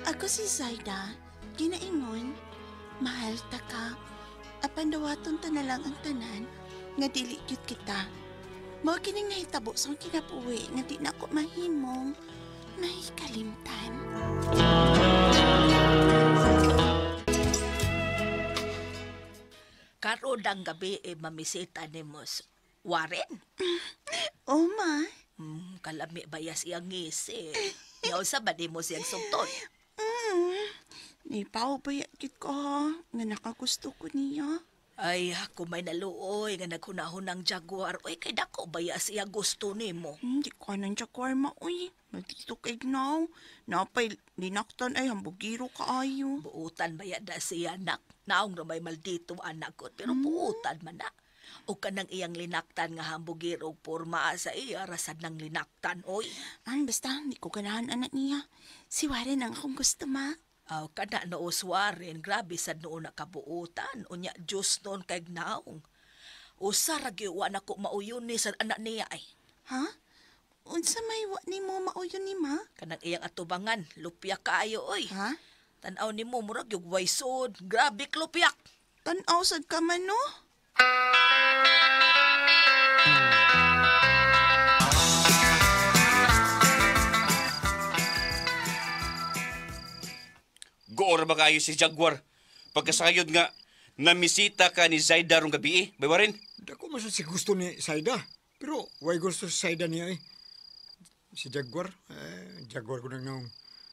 Ako si Zaida, ginaingon, mahal ta ka, apan dawaton ta na lang ang tanan, nga dili gyud kita. Mao kining nahitabo sa akong kinabuhi nga di na ako mahimong mahikalimtan. Karon ang gabi mamisita ni mo Warren. Oh, ma. Kalami bayas iyang ngisi. Yaw sa ba di mo siyang sugton? Nipaw ba gyud ko ha, nga nakagusto ko niya. Ay, ako may naluoy nga naghunahon ng Jaguar. Uy, kay dako bayas iya gusto nimo. Hindi ko ng Jaguar ma, uy. Maldito kay gnaw. Napay linaktan ay hambugiro kaayo. Buutan baya da siya, anak. Naong na may maldito anak ko, pero buutan man na. O kanang iyang linaktan nga hambugiro porma sa iya, rasad ng linaktan, oy. An, basta, hindi ko ganahan anak niya. Si Warren ang akong gusto, ma. Aw, kada noos Warren, grabe sad noon nakabuutan. Unya, Diyos noon kay gnaong. Usa ra gyud wa nako mauyon ni sa anak niya ay. Ha? Unsa may wa nimo mauyon ni ma? Kanang iyang atubangan, lupyak kaayo oy. Ha? Tan-aw nimo murag yung waysod, grabe klupyak. Tan-aw sad ka man no? Goor ba kayo si Jaguar? Pagkasayod nga, namisita ka ni Zaida rong gabi eh. Bay Warren? Dako man si gusto ni Zaida. Pero way gusto si Zaida niya eh. Si Jaguar, Jaguar ko nang naong.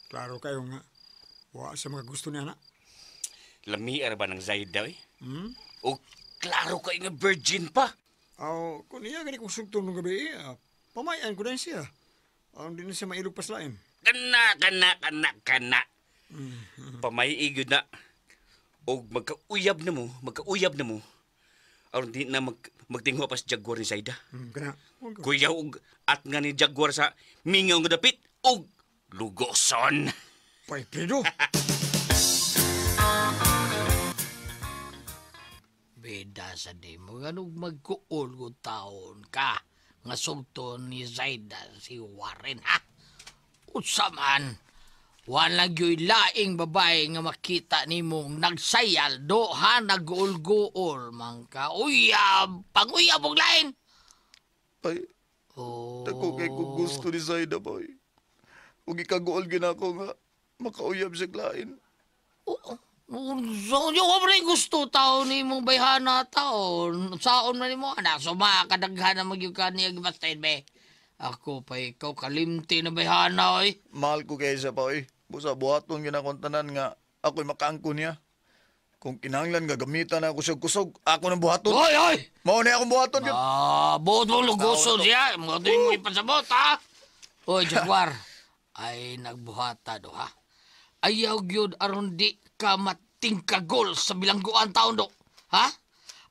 Klaro kayo nga. Wa sa mga gusto niya na. Lamiar ba ng Zaida eh? O klaro kayo nga virgin pa. Aw, kung niya gani kong sugtong nung gabi eh, pamayan ko na siya. Ang di na siya mailog paslain. Kana, kana, kana, kana. Pamaiigod na. O magkauyab na mo. Aron di na magtingho pa si Jaguar ni Zaida. Kana. Kuya og at nga ni Jaguar sa mingaw nga dapit og lugoson. Pay Pedro. Beda sa di mo ganug magkuol ko taon ka nga sugton ni Zaida si Warren, ha? Unsa man, wala gyoy laing babae nga makita nimong nagsayal do ha, nag-uol-guol man ka. Uyab, panguyab og lain. Ay, oh. Dako kay kung gusto ni Zaida, boy. Ug ikaguol ginako nga makauyab siya lain. Oo. So, yung ko rin gusto tao ni mong bayhana taon. Saon na ni mo, anak. So, makakadaghan na magyug ka niya gibastahin, be. Ako pa ikaw, kalimti na bayhana, oy. Mahal ko kay siya pa, oy. Busa, buhaton ginakong tanan nga ako'y makaangko niya. Kung kinahanglan nga gamitan na ako siya kusog, ako nang buhaton. Oy, oy! Mao na akong buhaton yun. Ah, buot mong lugoson siya. Mga doon mo ipasabot, ha? Oy, Jaguar. Ay, nagbuhata do, ha? Ayaw gyud aron di ka matingkagol sa bilangguan taon do. Ha?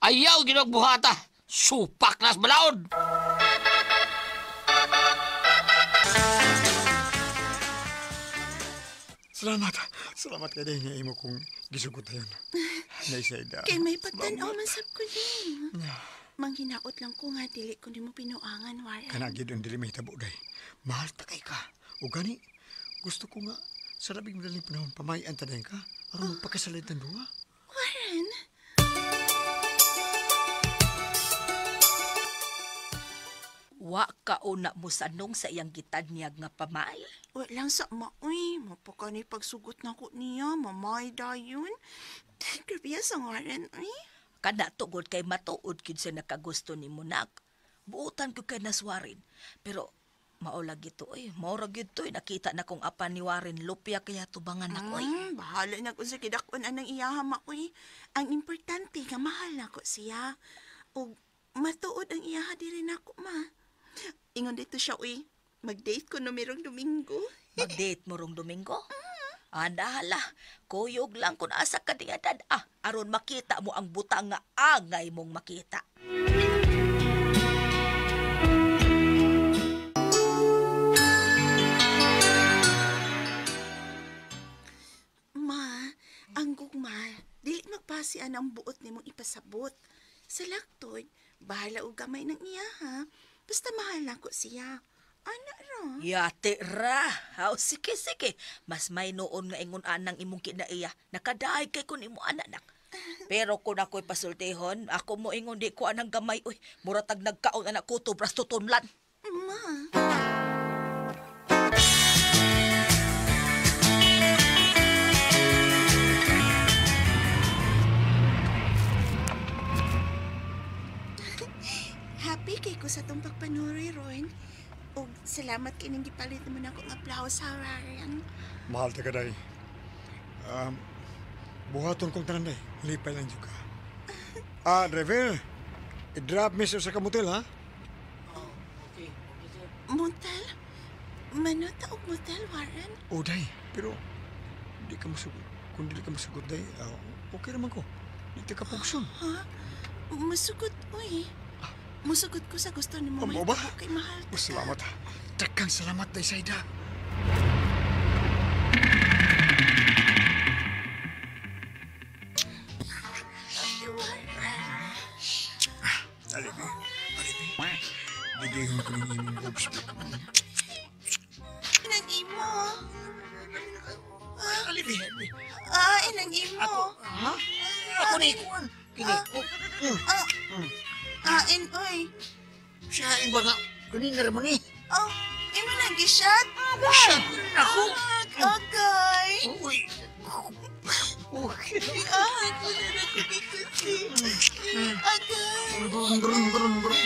Ayaw gyud buhata. Supak nas balaod. Salamat. Salamat kay dahil nga imo kong gisugot na yun. Naisayda. Kay may pagtan-aw man sab ko nin. Manghinaot lang ko nga dili ko nimo pinuangan, Warren. Kana gyud ang dili mahitabo day. Mahal ta kay ka. O gani, gusto ko nga sa labing madaling panahon pamayan ta dayon ka aron magpakasalid ang duha. Warren. Wa ka una mo sanong sa iyang gitanyag nga pamay. Wa lang sa maoy, mapaka ni pagsugot na ko niya, mamay dayon. Grabe sa Warren, ay. Kana tugod kay matuod gid sa nakagusto ni Munak. Buotan ko kay naswarin. Pero mao lagi to oy, mao ra gyud to, nakita na kong apan ni Warren lupya kaya tubangan nako oy. Bahala na ko sa kidakon anang iyaha maoy. Ang importante nga mahal nako siya. Og matuod ang iyaha diri nako ma. Ingon dito siya oy, mag-date ko no merong Domingo. Mag-date mo rong Domingo? Anda hala, kuyog lang kung asa ka diya dad. Ah, aron makita mo ang butang nga angay mong makita. Ma, ang gugma, dili magpasian ang buot nimong ipasabot. Sa laktod, bahala og gamay ng iya ha. Basta mahal na ko siya. Ana ra. Yate ra. Haw, sige, sige. Mas may noon nga ingon anang imong kinaiya. Nakadaay kay kun imo anak nak. Pero kung ako'y pasultihon, ako mo ingon di ko anang gamay. Uy, muratag nagkaon anak ko to, brasto tunlan. Ma. Happy kay ko sa tong pagpanuri, Ron. Og salamat kay ning gipalit mo na akong applause, ha, Ryan. Mahal ta ka, day. Buhaton kong tanan, day. Lipay lang jud ka. Ah, driver. I-drop me sa kamutel, ha? Okay, okay sir. Motel? Manuta og motel, Warren? O, day. Pero, di ka masugot. Kung di ka masugot, day, okay naman ko. Di ta ka pugson. Ha? Musugot, uy. Musugot ko sa gusto ni mo. Amo ba? Kay mahal ta ka. Salamat, ha. Daghang salamat, day, Saida. Dali, bi. Dali, bi. Bigayhon ko ng imong boobs, bi. Inang imo. Dali, bi. Ah, inang imo. Ha? Ako ni ikuan. Kini. Ah, in, oy. Siya ba nga? Kanina raman ni. Oh, imo nang gishot? Shot ako. Okay. Uy. Okay. Ah, ako na Agay. Brun, brun, brun, brun.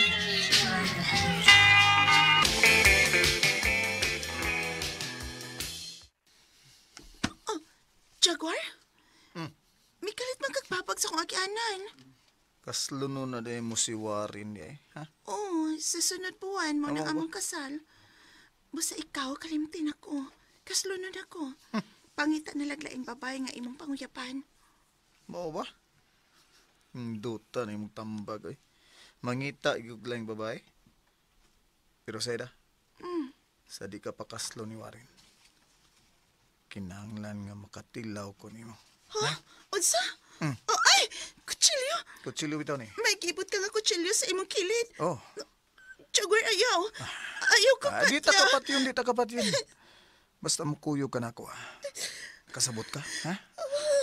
Oh, Jaguar? May kalit man kagpapag sa kong agianan. Kasluno na din mo si Warren eh, ha? Oo, sa sunod buwan mo na Tama ba? among kasal. Basta ikaw, kalimtin ako. Kaslunod ako. Pangita na laglaing babae nga imong panguyapan. Mao ba? Duta na imong tambag eh. Mangita gyud laing babae. Pero Saida, sa di ka pakaslo ni Warren, kinahanglan nga makatilaw ko nimo. Ha? Unsa? Oh, ay! Kutsilyo! Kutsilyo bitaw ni. May gibot ka nga kutsilyo sa imong kilid. Oh. Jaguar, ayaw. Ayaw ko Ah, di ta kapat yun, di ta kapat yun. Basta mukuyog ka na ako, ha? Kasabot ka, ha?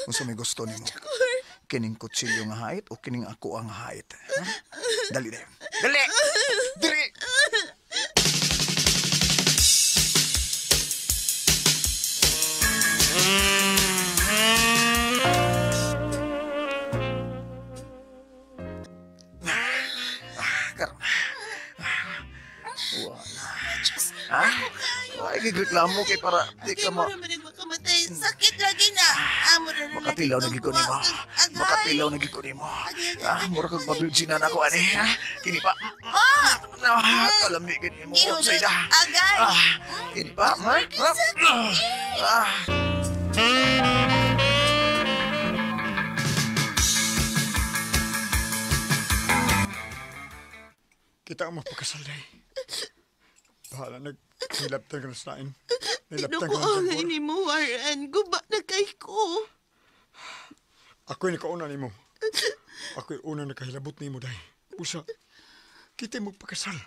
Unsa may gusto nimo? Jaguar. Kining kutsilyo nga hait o kining ako ang hait, ha? Dali dayon. Dali! Dali! Ha? Ay, gigreklamo kay para di ka ma... Kay mo naman makamatay. Sakit lagi na. Amo na na Makatilaw na gid ko nimo. Makatilaw na gid ko nimo. Ah, mura kag mabirginan ako ani, ha? Kini pa. Ah! Alam ni gid nimo, Saida. Agay. Ah, kini pa. Ah. Kita ang mapakasal, day. Bahala, naghilaptan ka na sa lain. Nilaptan ka na sa Tinukuangan Jaguar. ni mo, Warren. Guba na kay ko. Ako'y nakauna nimo. Ako'y una nakahilabot nimo, day. Usa, kita magpakasal.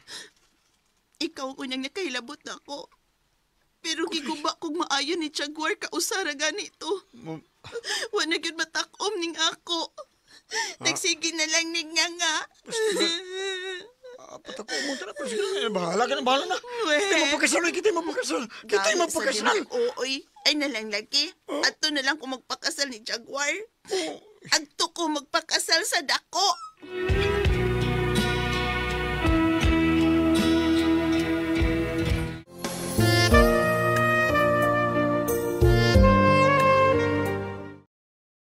Ikaw unang nakahilabot na ako. Pero giguba kong maayo ni Jaguar kausara ganito. Wa na gyud matakom ning ako. Nagsige na lang ning nga nga. Apat ako mo tara, pero sige, bahala ka na, bahala na. Kita magpakasal, oy, kita magpakasal. Kita magpakasal. Ooy, ay na lang lagi. Adto na lang ko magpakasal ni Jaguar. Adto ko magpakasal sa dako.